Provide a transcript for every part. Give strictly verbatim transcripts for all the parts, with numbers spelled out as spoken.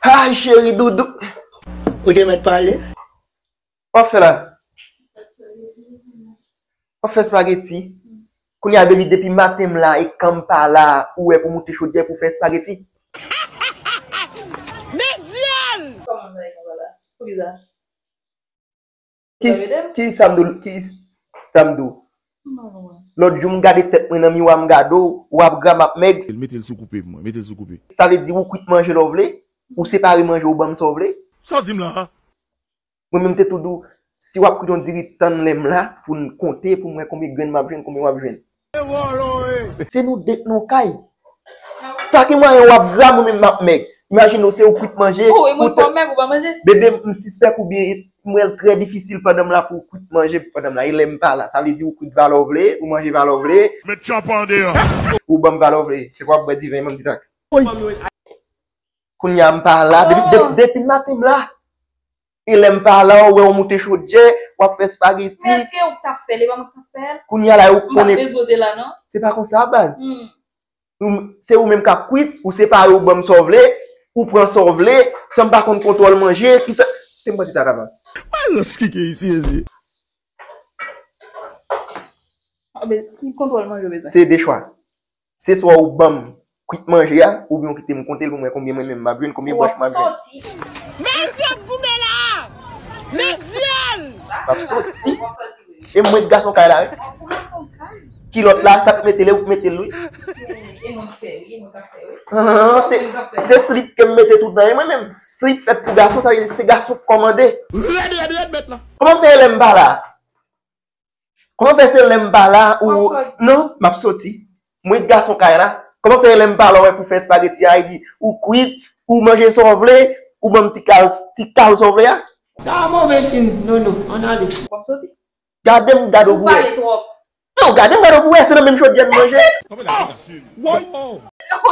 Ay, cheri doudou. Ou te mèt pale? W ap fè la? W ap fè espageti? Kounye a, baby, depi maten m la e kan m pa la, ou wè pou moute chodyè pou fè espageti? Kòman sa ye konsa la? Poukisa? Ki, ki sa m di w, ki sa m di w? Lòt jou m gade tèt mwen nan miwa, m gade w, w ap gra, m ap mèg. Mete l sou koupe pou mwen, mete l sou koupe. Sa vle di ou kwit manje lè w vle, ou separe manje, ou ban m sa w vle. Sa w di m la a? Mwen menm te tou di w, si w ap kwit yon diri, tann lè m la pou n konte, pou m wè konbyen grenn m ap jwenn, konbyen w ap jwenn. Se nou de k nan yon kay. Pa gen mwayen w ap gra, mwen menm m ap mèg. Imajine w, se ou kwit manje. Ou, e mwen fò mèg, ou pa manje? Bebe, m sispèk oubyen m wè l trè difisil pandan m la pou w kwit manje pandan m la. E lè m pa la, sa vle di ou kwit valè w vle, ou manje valè w vle. Met tchòp an deyò. Ou ban m valè w vle. Se pa w ap bwè diven, manm pitak. Kounye a m pa la. Depi, depi, depi maten m la. E lè m pa la, ou wè ou moute chodyè, w ap fè espageti. Men èske ou k t ap fè l, e pa mwen k t ap fè l? Kounye a la, ou konnen. M pa t bezwen w te la, non. Se pa konsa, baz. Hmm. Ou, se ou menm k ap kwit, ou separe, ou ban m sa w vle, ou pran sa w vle, san m pa konn kontwòl manje, kisa. Se m pati ta kava. Mwen lòs kike isi, isi. Ah, men, ki kontwòl manje w bezwen? Se de chwa. Se swa ou ban m kwit manje a, oubyen ou kite m konte l pou m wè konbyen mwen menm m ap jwenn, konbyen branch m ap jwenn. Men zòt goumen la! Men dyòl! M ap soti. E mwen gason kay la, wi. Kilòt la, sa k mete l, e ou k mete l, wi. Ah, se, se slip ke m mete tout tan, e mwen menm. Slip fèt pou gason, sa vle di se gason k kòmande. Rèd, rèd, rèd, mèt la. Kòman fè lè m pa la? Kòman fè se lè m pa la ou... Non, m ap soti. Mwen gason kay la. Kòman fè lè m pa la, ou wè pou fè espageti a, di ou kwit, ou manje sa w vle, ou ban m ti kal, ti kal sa w vle a? Sa a move sin, non, non, ann ale. W ap soti? Gade m, gade w pou wè. Ou pale twòp. Non, gade m, gade w pou wè, se nan menm chodyè m manje.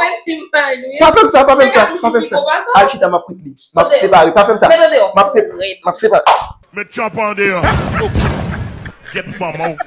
Epi m pa lwe. Pa fè m sa, pa fè m sa, pa fè m sa. Al chita, m ap kwit li. M ap separe, pa fè m sa. M ap se-, m ap separe. Met tchòp an deyò. Gyèt manman w.